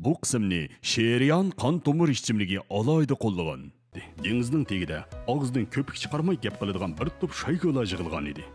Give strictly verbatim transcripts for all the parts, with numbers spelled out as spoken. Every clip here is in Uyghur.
بۇ قىسىمنى شېرىيان قان تومۇر ئىچىملىكى ئالاھىدە قوللىغان. دېڭىزنىڭ تېگىدە ئاغزىدىن كۆپۈك چىقارماي گەپ قىلىدىغان بىر توپ شايگۇلا يىغىلغان ئىدى.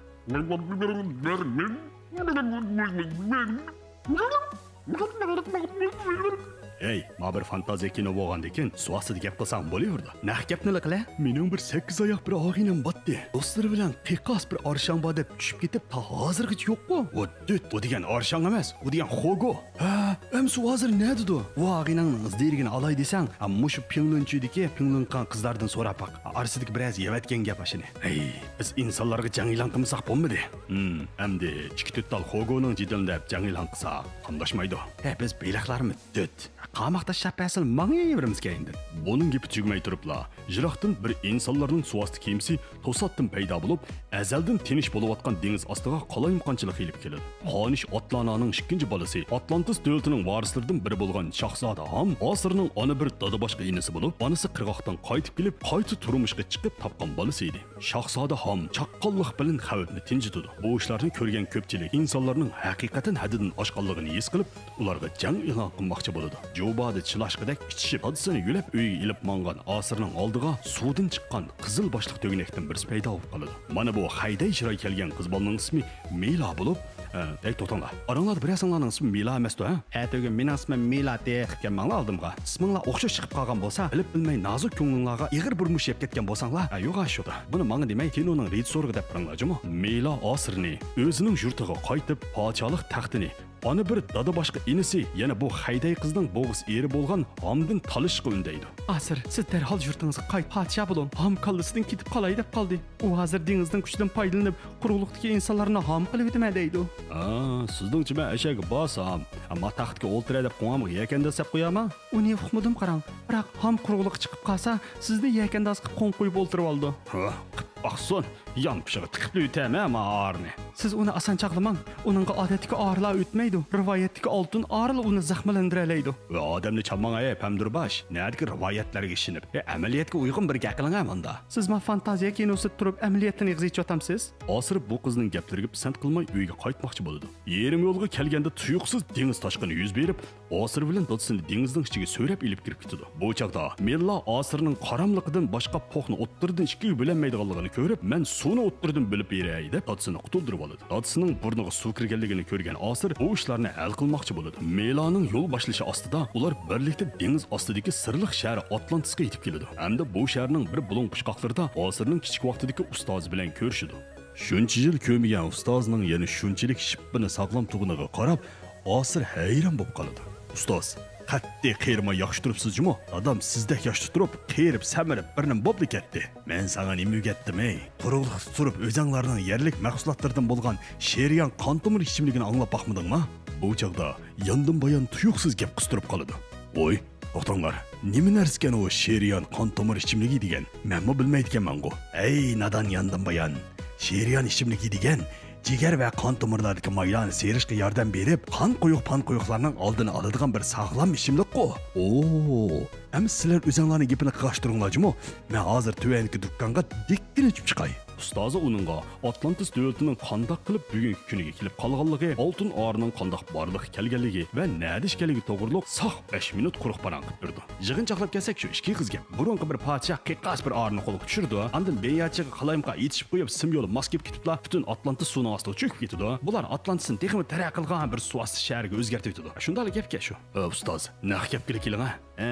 ھەي، ما بىر فانتازىيە كىنو بولغاندىكىن، سۇ ئاستىدا گەپ قىلساڭ بولۇۋېرىدۇ. نەق گەپنىلا قىلە. مېنىڭ بىر سەككىز ئاياق بىر ئاغىنەم باتتى. دوستلىرى بىلەن قىيقاس بىر ئارشاڭ بار دەپ چۈشۈپ كېتىپ، تا ھازىرغىچە يوققۇ. ئۇ دۆت، ئۇ دېگەن ئارشاڭ ئەمەس، ئۇ دېگەن خوگو. ھە، ئەمسە ئۇ ھازىر نەدىدۇ؟ ئۇ ئاغىنەڭنىڭ ئىز دېرىكىنى ئالاي دېسەڭ، ھە، مۇشۇ پىڭلۇنچۈدىكى پىڭلۇنقاڭ قىزلاردىن سوراپ باق. ئارىسىدىكى بىرەرسى يەۋەتكەن گەپ ئاشۇنى. ھەي، بىز ئىنسانلارغا جەڭ ئېلان قىلمىساق بولمىدى. ھىم، ئەمدى ئىككى تۆت تال خوگونىڭ جېدىلىنى دەپ جەڭ ئېلان قىلساق قاملاشمايدۇ. ھە، بىز بېلىقلارمۇ دۆت. قاماق تاشلاپ بەرسىلا ماڭىۋېرىمىز كەينىدىن. بۇنىڭ گېپى تۈگىمەي تۇرۇپلا، يىراقتىن بىر ئىنسانلارنىڭ سۇ ئاستى كېمىسى توساتتىن پەيدا بولۇپ، ئەزەلدىن تىنچ بولۇۋاتقان دېڭىز ئاستىغا قالايمىقانچىلىق ئېلىپ كېلىدۇ. خانىش ئاتلانانىڭ ئىككىنچى بالىسى، ئاتلانتىس دۆلىتىنىڭ ۋارىسلىرىدىن بىرى بولغان شاھزادە ھام ئاسىرنىڭ ئانا بىر دادا باشقا ئىنىسى بولۇپ، ئانىسى قىرغاقتىن قايتىپ كېلىپ، قايتا تۇرمۇشقا چىقىپ تاپقان بالىسى ئىدى. شاھزادە ھام چاققانلىق بىلەن خەۋپنى تىنجىتىدۇ. بۇ ئىشلارنى كۆرگەن كۆپچىلىك ئىنسانلارنىڭ ھەقىقەتەن ھەددىدىن ئاشقانلىقىنى ھېس قىلىپ، ئۇلارغا جەڭ ئېلان قىلماقچى بولىدۇ. جوبادە چىلاشقىدەك ئىچىشىپ، دادىسىنى يۆلەپ ئۆيىگە ئېلىپ ماڭغان ئاسىرنىڭ ئالدىغا سۇدىن چىققان قىزىل باشلىق تۆگىنەكتىن بىرسى پەيدا بولۇپ قالىدۇ. مانا بۇ خەيدەي چىراي كەلگەن قىز بالىنىڭ ئىسمى مىلا بولۇپ، ئە، ئەي، توختاڭلار. ئاراڭلاردا بىرەرسىڭلارنىڭ ئىسمى مىلا ئەمەستۇ، ھە؟ ھە، تۆگە، مېنىڭ ئىسمىم مىلا، تېخىپ كەلمەڭلار ئالدىمغا. ئىسمىڭلار ئوخشاش چىقىپ قالغان بولسا، بىلىپ بىلمەي نازۇك كۆڭلۈڭلارغا ئېغىر بىر مۇش يەپ كەتكەن بولساڭلار، ھە، يوق، ئاشۇ. بۇنى ماڭا دېمەي، كىنونىڭ رېژىسسورىغا دەپ بېرىڭلار جۇمۇ. مىلا ئاسىرنى ئۆزىنىڭ يۇرتىغا قايتىپ، پادىشاھلىق تەختىنى ئانا بىر دادا باشقا ئىنىسى، يەنە بۇ خەيدەي قىزنىڭ بوغۇز ئېرى بولغان ھامدىن تالىشىشقا ئۈندەيدۇ. ئاسىر، سىز دەرھال يۇرتىڭىزغا قايت، پادىشاھ بولۇڭ. ھام كاللىسىدىن كېتىپ قالاي دەپ قالدى. ئۇ ھازىر دېڭىزنىڭ كۈچىدىن پايدىلىنىپ، قۇرۇقلۇقتىكى ئىنسانلارنى ھام قىلىۋېتىمەن دەيدۇ. ھا، سىزنىڭچە مەن ئەشەگە بارسام، ئەمما تەختكە ئولتۇراي دەپ قوڭامغا يەكەنداز سەپ قويامەن؟ ئۇنى ئۇقمىدىم قاراڭ. بىراق ھام قۇرۇقلۇققا چىقىپ قالسا، سىزنى يەكەنداز قىلىپ قوڭ قويۇپ ئولتۇرۇۋالىدۇ. ھا، قىپ باقسۇن، يانپۇشىغا تىقىپلا ئۆتەمەن مانا ئارىنى. سىز ئۇنى ئاسان چاغلىماڭ. ئۇنىڭغا ئادەتتىكى ئارىلار ئۆتمەيدۇ. رىۋايەتتىكى ئالتۇن ئارىلا ئۇنى زەخىملەندۈرەلەيدۇ. ۋە ئادەمنى چالماڭ، ئەي پەمدۇرباش. نەدىكى رىۋايەتلەرگە ئىشىنىپ، ئەمەلىيەتكە ئۇيغۇن بىر گەپ قىلىڭ، ھە، مۇندا. سىز ما فانتازىيە كىنوسىدا تۇرۇپ ئەمەلىيەتتىن ئېغىز ئېچىۋاتامسىز؟ ئاسىر بۇ قىزنىڭ گەپلىرىگە پىسەنت قىلماي ئۆيىگە قايتماقچى بولىدۇ. يېرىم يولغا كەلگەندە تۇيۇقسىز دېڭىز تاشقىنى يۈز بېرىپ، ئاسىر بىلەن دادىسىنى دېڭىزنىڭ ئىچىگە سۆرەپ ئېلىپ كىرىپ كېتىدۇ. بۇ چاغدا مىللا ئاسىرنىڭ قاراملىقىدىن باشقا پوقنى ئوتتۇرىدىن ئىككىگە بۆلەلمەيدىغانلىقىنى كۆرۈپ، مەن سۇنى ئوتتۇرىدىن بۆلۈپ بېرەي دەپ دادىسىنى قۇتۇلدۇرۇۋالىدۇ. دادىسىنىڭ بۇرنىغا سۇ كىرگەنلىكىنى كۆرگەن ئاسىر بۇ ئىشلارنى ھەل قىلماقچى بولىدۇ. مىلانىڭ يول باشلىشى ئاستىدا ئۇلار بىرلىكتە دېڭىز ئاستىدىكى سىرلىق شەھەر ئاتلانتىسقا يېتىپ كېلىدۇ ھەمدە بۇ شەھەرنىڭ بىر بۇلۇڭ پۇچقاقلىرىدا ئاسىرنىڭ كىچىك ۋاقتىدىكى ئۇستازى بىلەن كۆرۈشىدۇ. شۇنچە يىل كۆرمىگەن ئۇستازىنىڭ يەنە شۇنچىلىك شىپپىنى ساغلام تۇغىنىغا قاراپ، ئاسىر ھەيران بولۇپ قالىدۇ. ئۇستاز، قەتئىي قېرىماي ياخشى تۇرۇپسىز جۇمۇ؟ دادام سىزدەك ياشتا تۇرۇپ، قېرىپ، سەمرىپ، بىر نېمە بوپلا كەتتى. مەن ساڭا نېمە ئۆگەتتىم، ئەي؟ قۇرۇقلۇقتا تۇرۇپ، ئۆزەڭلارنىڭ يەرلىك مەھسۇلاتلىرىدىن بولغان شېرىيان قان تومۇر ئىچىملىكىنى ئاڭلاپ باقمىدىڭما؟ بۇ چاغدا ياندىن بايان تۇيۇقسىز گەپ قىستۇرۇپ قالىدۇ. ۋوي، توختاڭلار، نېمە نەرسىكەن ئۇ شېرىيان قان تومۇر ئىچىملىكى دېگەن؟ مەنمۇ بىلمەيدىكەنمەنغۇ. ئەي، نادان ياندىن بايان! شېرىيان ئىچىملىكى دېگەن جىگەر ۋە قان تومۇرلاردىكى مايلارنى سىيرىشقا ياردەم بېرىپ، قان قويۇق، پان قويۇقلارنىڭ ئالدىنى ئالىدىغان بىر ساغلام ئىچىملىكقۇ. ئوو، ئەمىسە سىلەر ئۆزەڭلارنىڭ گېپىنى قىغاشتۇرۇڭلار جۇمۇ. مەن ھازىر تۆۋەنكى دۇكانغا دىككىنە ئېچىپ چىقاي. ئۇستازى ئۇنىڭغا ئاتلانتىس دۆلىتىنىڭ قانداق قىلىپ بۈگۈنكى كۈنىگە كېلىپ قالغانلىقى، ئالتۇن ئارىنىڭ قانداق بارلىققا كەلگەنلىكى ۋە نەدە ئىكەنلىكى توغرىلىق ساق بەش مىنۇت قۇرۇق پاراڭ قىلىپ بېرىدۇ. يىغىنچاقلاپ كەلسەك، شۇ ئىككى قىز گەپ. بۇرۇنقى بىر پادىشاھ قىيقاس بىر ئارىنى قولغا چۈشۈرىدۇ. ئاندىن بېياچىغا قالايمىقان ئېتىشىپ قويۇپ، سىم يولى ماس كېلىپ كېتىپلا، پۈتۈن ئاتلانتىس سۇنىڭ ئاستىغا چۆكۈپ كېتىدۇ. بۇلار ئاتلانتىسنى تېخىمۇ تەرەققىي قىلغان بىر سۇ ئاستى شەھىرىگە ئۆزگەرتىۋېتىدۇ. شۇنداقلا گەپكەن شۇ. ئە، ئۇستاز، نەق گەپكىلا كېلىڭە. ئە،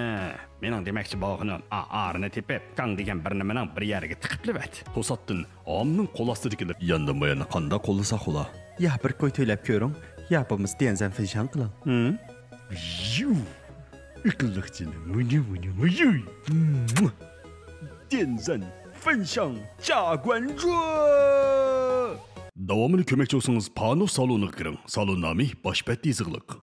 مېنىڭ دېمەكچى بولغىنىم، ئا-، ئارىنى تېپىپ، كاڭ دېگەن بىر نېمىنىڭ بىر يەرگە تىقىپلىۋەت. توساتتىن ئامنىڭ قول ئاستىدىكىلەر ياندىن باياننى قانداق قوللىساق بولا؟ يا بىر كوي تۆلەپ كۆرۈڭ، يا بولمىسا ديەنزەن فېنشاڭ قىلىڭ. ھىم؟ يۇ! ئەقىللىق جېنىم، مۇنى، مۇنى، مۇيۇي! ديەنزەن فېنشاڭ جاگۇەنجۇ! داۋامىنى كۆرمەكچى بولسىڭىز، پانۇس سالونىغا كىرىڭ. سالون نامى باش بەتتە يېزىقلىق.